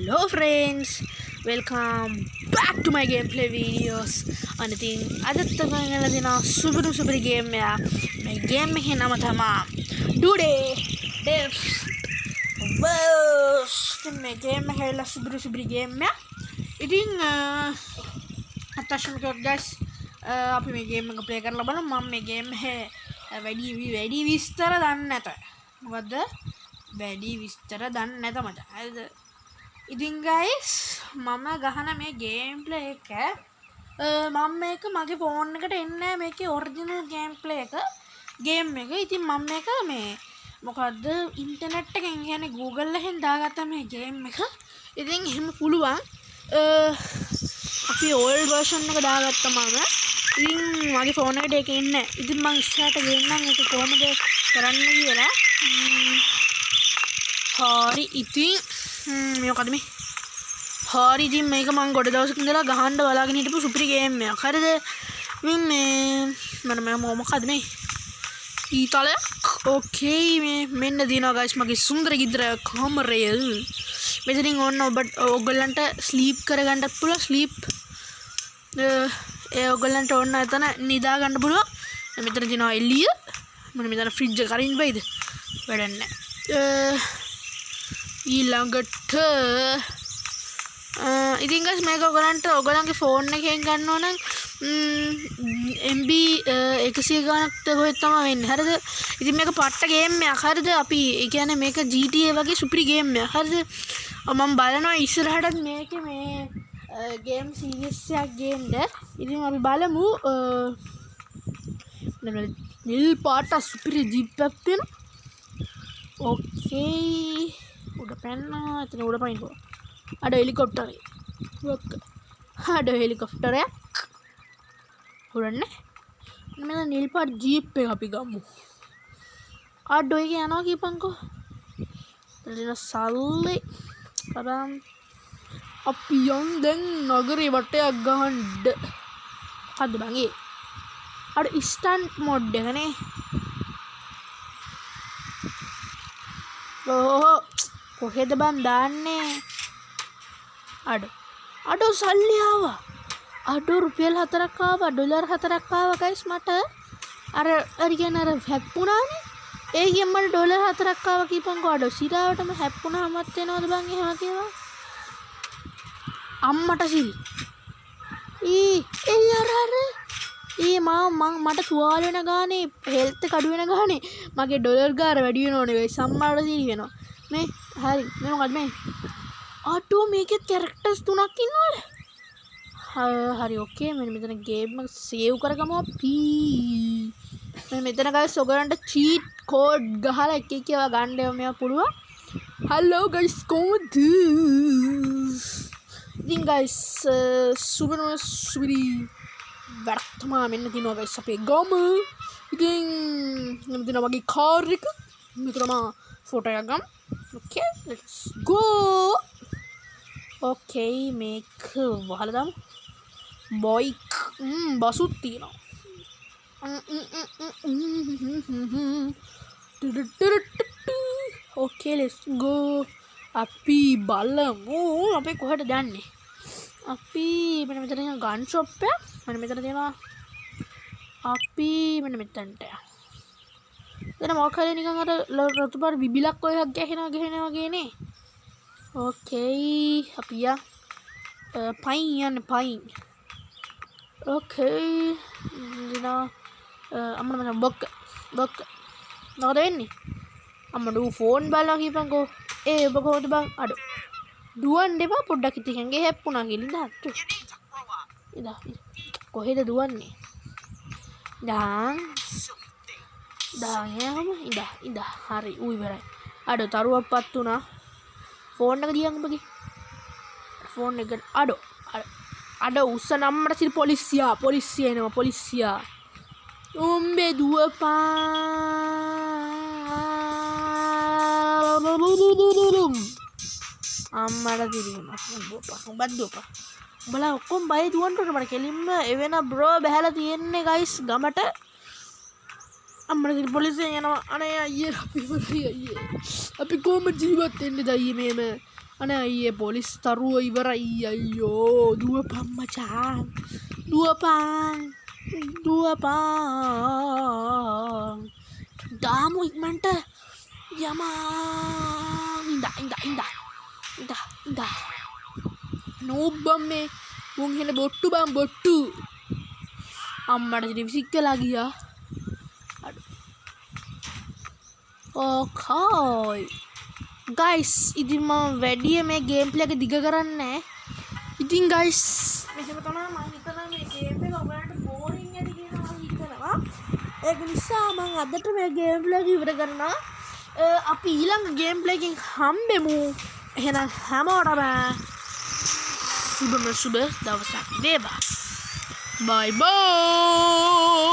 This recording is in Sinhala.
Hello friends, welcome back to my gameplay videos. අන්න ඉතින් අදත් ඔයගොල්ලෝ ගෙනලා දෙනවා සුපිරි සුපිරි ගේම් එකක්. මේ ගේම් එකේ නම තමා Doodle Death Verse. ඉතින් මේ ගේම් එක ඇවිල්ලා සුපිරි සුපිරි ගේම් එකක්. ඉතින් අත්‍යවශ්‍යම කිව්වොත් guys, අපි මේ ගේම් එක ප්ලේ කරලා බලමු. මම මේ ගේම් එකේ වැඩි වැඩි විස්තර දන්නේ නැත. මොකද්ද? වැඩි විස්තර දන්නේ නැත මචං. හරිද? ඉතින් ගයිස්, මම ගහන මේ ගේම් ප්ලේ එක මම මේක මගේ ෆෝන් එකට එන්නේ නැහැ මේකේ ඔරිජිනල් ගේම් ප්ලේ එක, ගේම් එක. ඉතින් මම මේක මේ මොකද්ද ඉන්ටර්නෙට් එකෙන් කියන්නේ Google එකෙන් දාගත්තා මේ ගේම් එක. ඉතින් එහෙම පුළුවන්. අපි ඕල්ඩ් වර්ෂන් එක දාගත්තා මම. ඉතින් මගේ ෆෝන් එකට ඒක එන්නේ නැහැ. ඉතින් මං ඉස්සරහට ගේන්නම් ඒක කොහොමද කරන්න කියලා. හරි, ඉතින් මේ මොකද මේ? හරි, ඉතින් මේක මං ගොඩ දවසක ඉඳලා ගහන්න බලාගෙන හිටපු සුපිරි ගේම් එකක්. හරිද? ඉතින් මේ මම මේ මොකද මේ? ඊතලයක්. ඕකේ, මේ මෙන්න දිනවා ගයිස් මගේ සුන්දර ගෙදර කාමරය. මෙතනින් ඔන්න ඔබ ඔයගොල්ලන්ට ස්ලීප් කරගන්නත් පුළුවන්. ස්ලීප් ඒ ඔයගොල්ලන්ට ඔන්න එතන නිදා ගන්න පුළුවන්. මෙතන තියෙනවා එළිය. මොන මෙතන ෆ්‍රිජ් එක අරින්න බයිද? වැඩක් නැහැ. ඊළඟට ඉතින් ගයිස්, මේක ඔයගලන්ට ඔයගලන්ගේ ෆෝන් එකෙන් ගන්න ඕන නම් MB 100 ගාණක් කොහෙද තමයි වෙන්නේ. හරිද? ඉතින් මේක පට්ට ගේම් එකක්. හරිද? අපි ඒ කියන්නේ මේක GTA වගේ සුපිරි ගේම් එකක්. හරිද? මම බලනවා ඉස්සරහටත් මේකේ මේ ගේම් සීරීස් එකක් ගේන්න. ඉතින් අපි බලමු. නිල් පාට සුපිරි ජීප් එකක් තියෙනවා. ඕකේ, උඩ පැන්නා. එතන උඩ පනින්න. අඩ හෙලිකොප්ටරේ. අඩ හෙලිකොප්ටරයක් උඩන්නේ. මෙන්න නිල් පාට ජීප් එක අපි ගමු. අඩෝ, ඒක යනවා කියපන්කෝ. එතන සල්ලි කරන් අපි යන් දැන් නගරේ වටයක් ගහන්න. මොකද්ද බං ඒ? අර ස්ටන්ට් මොඩ් එක නේ. ඕහෝ, කොහෙද බං දාන්නේ? අඩෝ අඩෝ, සල්ලි ආවා. අඩෝ, රුපියල් 4ක් ආවා, ඩොලර් 4ක් ආවා ගයිස් මට. අර අර කියන්නේ අර හැප්පුණානේ. ඒකෙන් මට ඩොලර් 4ක් ආවා කියපන්කෝ. අඩෝ, සිරාවටම හැප්පුණාමත් එනවද බං එහෙම කියලා? අම්මට සිරි. ඊ ඒ අර අර ඒ මා මං මට තුවාල වෙන ගානේ, හෙල්ත් එක අඩු වෙන ගානේ මගේ ඩොලර් ගාන වැඩි වෙනවනේ ගයිස්. අම්මාට සිරි වෙනවා මේ. හරි, මේ මොකද්ද මේ? අඩෝ, මේකෙත් කැරක්ටර්ස් තුනක් ඉන්නවනේ. හරි, ඕකේ, මෙන්න මෙතන ගේම් එක සේව් කරගමු අපි. මෙන්න මෙතන ගයිස් ඔයගලන්ට චීට් කෝඩ් ගහලා එක එක ඒවා ගන්න ඒවා මේවා පුළුවන්. හලෝ ගයිස්, කොහොමද? ඉතින් ගයිස්, සුපිරිම සුපිරි වැඩක් තමා මෙන්න තියෙනවා ගයිස් අපේ ගම. ඉතින් මෙන්න තියෙනවා මගේ කාර් එක. මෙතන මා ෆොටෝ එකක් ගමු. ඕකේ, let's go. ඕකේ, මේක වහලා දාමු. බයික් බසුත් තියෙනවා. ඕකේ, let's go. අපි බලමු අපි කොහෙට යන්නේ. අපි මෙන්න මෙතන තියෙන ගන් ෂොප් එක. මෙන්න මෙතන තියෙනවා. අපි මෙන්න මෙතනට යමු. එතන මොකක් හරි නිකන් අර රතු පාට බිබිලක් ඔය එකක් ගැහෙනවා ගැහෙනවා වගේ නේ. ඕකේ, අපි යා පයින් යන්නේ පයින්. ඕකේ, දිනා අම්මට මචං බොක්ක බොක්ක. මොකද වෙන්නේ? අම්මට ඌ ෆෝන් බලනවා කියපන්කෝ. ඒ ඔබ කොහොමද බං? අඩෝ, දුවන්න එපා පොඩ්ඩක්. ඉතින් ඇඟේ හැප්පුණා කියලා ඉඳන්. ඉඳන් කොහෙද දුවන්නේ? දාන් දාන් යෑම ඉඳ ඉඳ. හරි, ඌ ඉවරයි. අඩෝ, තරුවක් පත් වුණා. ෆෝන් එක දියන් උඹගේ ෆෝන් එක. අඩෝ අඩෝ, උස්ස නම්මට සිරි. පොලිසියා පොලිසිය එනවා පොලිසියා. උඹේ දුවපන්. අම්මට සිරි දුවපන්, උඹත් දුවපන්. උඹලා ඔක්කොම බය දුවන්න ඕන මට කෙලින්ම එවෙන බ්‍රෝ බැහැලා තියෙන්නේ ගයිස් ගමට. අම්මට සිරි, පොලිසියෙන් එනවා. අනේ අයියේ, අපි ඉවරයි අයියේ. අපි කොහොම ජීවත් වෙන්නේද අයියේ මේම? අනේ අයියේ, පොලිස් තරුව ඉවරයි. අයියෝ, දුවපන් මචං, දුවපන්, දුවපන්. දාමු ඉක්මනට යමන්. ඉඳා, ඉඳා, ඉඳා, ඉඳා, ඉඳා. නූබ් බං මේ මුන්. හෙන බොට්ටු බං, බොට්ටු. අම්මට ඉතින් විසික් වෙලා ගියා. අඩෝ. ඕකේ ගයිස්, ඉතින් මම වැඩිය මේ ගේම් ප්ලේ එක දිග කරන්නේ නෑ. ඉතින් ගයිස්, මෙහෙම තමයි. මම හිතනවා මේ ගේම් එක ඔයාලට බෝරින් ඇති කියලා මම හිතනවා. ඒක නිසා මං අදට මේ ගේම් ප්ලේ එක ඉවර කරනවා. අපි ඊළඟ ගේම් ප්ලේ එකකින් හම්බෙමු. එහෙනම් හැමෝටම සුබම සුබ දවසක් වේවා. බයි බයි.